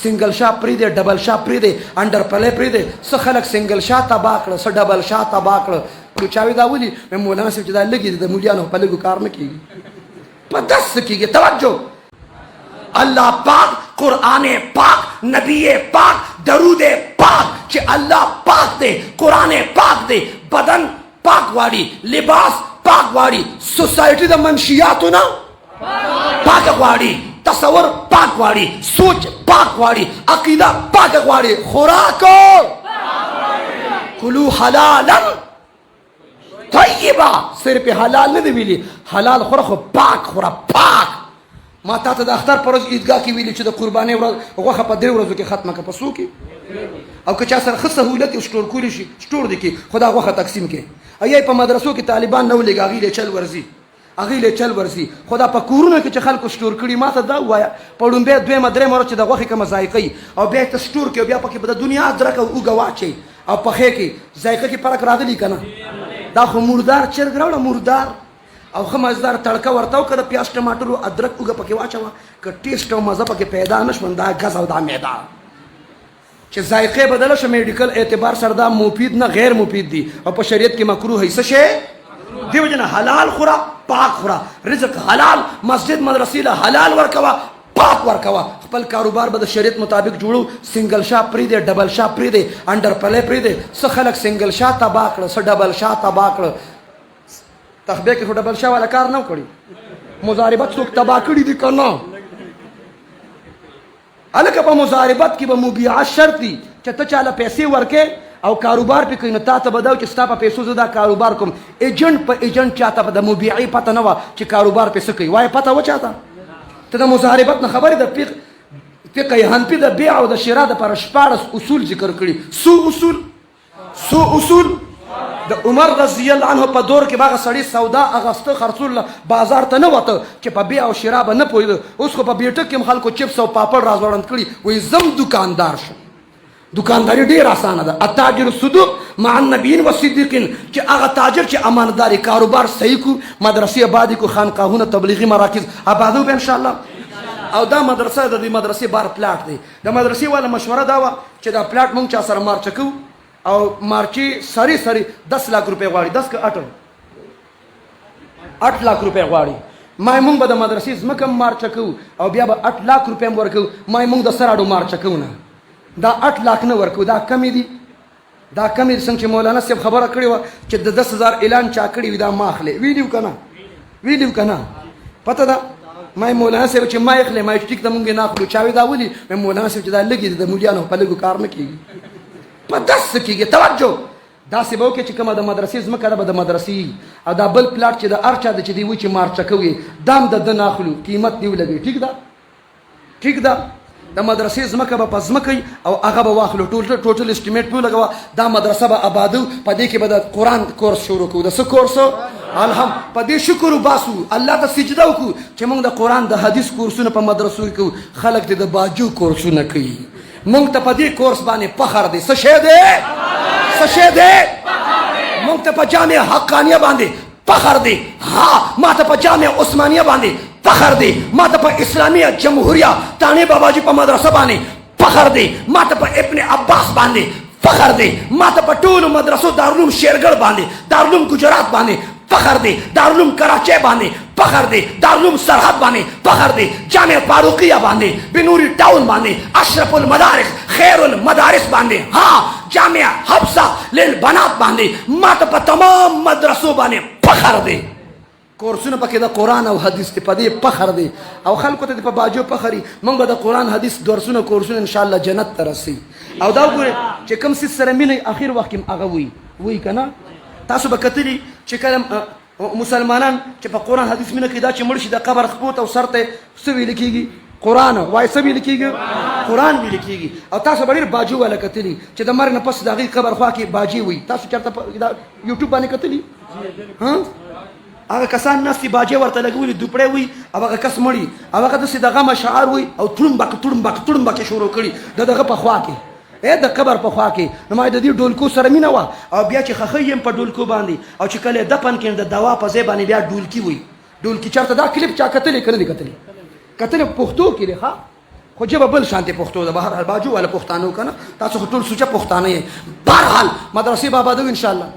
سنگل شا پری دی، ډبل شا پری دی، انډر پلی پری دی. څه خلک سنگل شا تبا کړه، څه ډبل شا تبا کړه. نو چا وی دا ولي؟ مې مولانا صاحب چې دا لګي د مولیانو په لګو کار نه کیږي، په دس کیږي. توجه، الله پاک، قرآن پاک، نبی پاک، درود پاک، چې الله پاک دی، قرآن پاک دی، بدن پاک غواړي، لباس پاک غواړي، سوسایټي د منشیاتو نه پاک غواړي، تصور پاک غواړي، سوچ پاک غواړي، عقیده پاک غواړي، خوراک کلو حلالا طیبا. صرف حلال نه دی ویلي، حلال خوره خو پاک خوره، پاک. ما تا ته د اختر پر ورځ عیدګاه کې ویلي چې د قربانۍ ورځ غوښه په 3 ورځو کې ختمه که، په څو کې؟ او که چا سره ښه سهولت یې سټور کولی شي، سټور دې کړي، خو دا غوښه تقسیم کړي. او یا په مدرسو کې طالبان نه ولېږه، هغوی له چل ورځي، هغوی له چل ورځي. خو دا په کورونو کې چې خلکو سټور کړي، ما ته دا ووایه، په ړومبی، دویمه، درېیمه ورځ چې د غوښې کومه ذایقه وي او بیا یې ته سټور کړې او بیا پکې د دنیا درکه او اوږه واچوي او پخې کې ذایقه کې فرق راغلی که نه؟ دا خو مردار چرګ راوړه، مردار او ښه مزدار تړکه ورته وکړه، د پیاز، ټماټرو، ادرک، اوږه پکې واچوه، که ټیسټ او مزه پکې پیدا نه شوه، دا ګز او دا معده چې ذایقه بدله شو، میډیکل اعتبار سره دا مفید نه غیر مفید دي او په شریعت کې مکروه څه شی دیو جن. حلال خوره، پاک خوره، رزق حلال، مسجد مدرسې له حلال ورکوه، پاک ورکوه. خپل کاروبار به د شریعت مطابق جوړو. سنگل شا پری دی، ډبل شا پری دی، انډر پلی پری دی. څه خلک سنگل شا تبا کړه، څه ډبل شا تبا کړه. تخبیه کې خو ډبل شا والا کار نه وکړي. مضاربت څوک تبا کړي دي که نه؟ هلکه په مضاربت کې به مبیعه شرط دي چې ته چاله پیسې ورکې او کاروبار پې کوي، نو تا ته به دا چې ستا په پیسو زه دا کاروبار کوم. ایجنټ په ایجنټ چاته به د مبیعې پته نه وه چې کاروبار پې څه کوي. وایه، پته وه چاته؟ ته د مضاربت نه خبرې. د فقه حنفي د بیع او د شراء دپاره 16 اصول ذکر کړي. څو اصول؟ څو اصول؟ د عمر رضی الله عنه په دور کې باغه سړی سودا اغسته خرڅول بازار ته نه وته چې په بیع او شراء به نه پوهېده. اوس خو په بیټک کې هم خلکو چپس او پاپړ راځوړند کړي، وایي زم دکاندار شم. دکانداري ډېر اسانه ده. التاجر الصدوق مع النبیین والصدیقین، چې هغه تاجر چې امانتداري کاروبار صحیح کو، مدرسې آبادې کو، خانقاهونه، تبلیغي مراکز آبادو به انشاءالله. او دا مدرسه د دې مدرسې بار پلاټ دی. د مدرسې والا مشوره دا وه چې دا پلاټ مونږ چا سره مارچه کوو او مارچې سری سری 10 لاک روپۍ غواړي، 10 که 8، 8 لاک روپۍ غواړي. ما مونږ به د مدرسې ځمکه هم مارچه کوو او بیا به 8 لاک روپۍ هم ورکوو. ما مونږ د سر اډو مارچه کوو نه، دا 8 لاک نه ورکوو، دا کمې دي، دا کمې دي. څنګه چې مولانا صاحب خبره کړې وه چې د 10,000 اعلان چا کړی وي دا ما اخلې، ویلي که نه؟ ویلي که نه؟ پته ده. ما مولانا صاحب چې ما اخلې، ما ټیک ته مونږ نه اخلو. چا وی دا ولي؟ مې مولانا صاحب چې دا لګي د مولیانو په لګو کار نه کیږي، په دس کیږي. توجه، داسې به وکړي چې کومه د مدرسې ځمکه ده به د مدرسې او دا بل پلاټ چې د هر چا د چې دی وي چې مارچه کوي، دا هم د ده نه اخلو، قیمت دی ولګوي. ټیک ده، ټیک ده. د مدرسې ځمکه به په ځمکه او هغه به واخلو، ټوټل اسټیمیټ په لګوا. دا مدرسه به آبادو، په دې کې به د قرآن کورس شروع کوو. د څه کورس؟ الحم په دې شکر وباسو، الله ته سجده وکړو چې موږ د قرآن د حدیث کورسونه په مدرسو کې کوو. خلک دې د باجو کورسونه کوي، موږ ته په دې کورس باندې فخر دی. څه شی دی؟ څه شی دی؟ موږ ته په جامع حقانیه باندې فخر دی. ها، ما ته په جامع عثمانیه باندې فخر دی، ما ته په اسلامیه جمهوریه تانه باباجي په مدرسه باندې فخر دی، ما ته په ابن عباس باندې فخر دی، ما ته په ټولو مدرسو دارالعلوم شیرګړ باندې، دارالعلوم ګجرات باندې فخر دی، دارالعلوم کراچۍ باندې فخر دی، دارالعلوم سرحد باندې فخر دی، جامع فاروقیه باندې، بنوري ټاون باندې، اشرف المدارس خیر المدارس باندې، ها جامع حفصه للبنات باندې، ما ته په تمام مدرسو باندې فخر دی. کورسونه پکې د قرآن او حدیث دی، په دې فخر دی. او خلکو ته په باجو فخري. موږ به د قرآن حدیث درسونه کورسونه انشاءالله جنت ته رسي. او دا وګورئ چې کوم څیز سره مینه اخر وخت کې هغه وي وي که نه؟ تاسو به کتلي چې کله مسلمانان چې په قرآن حدیث مینه کوي، دا چې مړ شي د قبر خپو ته او سر ته څه ویل کېږي؟ قرآن وایي. څه ویل کېږي؟ قرآن ویل کېږي. او تاسو به ډېر باجو والا کتلي چې د مرګ نه پس د هغې قبر خوا کې باجې وي. تاسو چېرته په یوټیوب باندې کتلي؟ ها، هغه کسان ناست دي، باجې ورته لګولي، دوپړی وي او هغه کس مړي او هغه داسې د غم اشعار وي او تړمبک تړمبک تړمبک یې شروع کړي د دغه په خوا کې، ای د قبر په خوا کې. نو ما د دې ډولکو سره مینه وه او بیا چې خښۍ یم په ډولکو باندې او چې کله دفن کړم د دوا په ځای باندې بیا ډولکي وي. ډولکي چېرته دا کلیپ چا کتلی که نه دی کتلی؟ کتلی پښتو کې دی. ښه، خو ژبه بل شانتې پښتو ده. بهرحال باجو والا پښتانه کنه، تاسو خو ټول سوچه پښتانه یې. بهرحال مدرسې به آبادوو انشاءالله.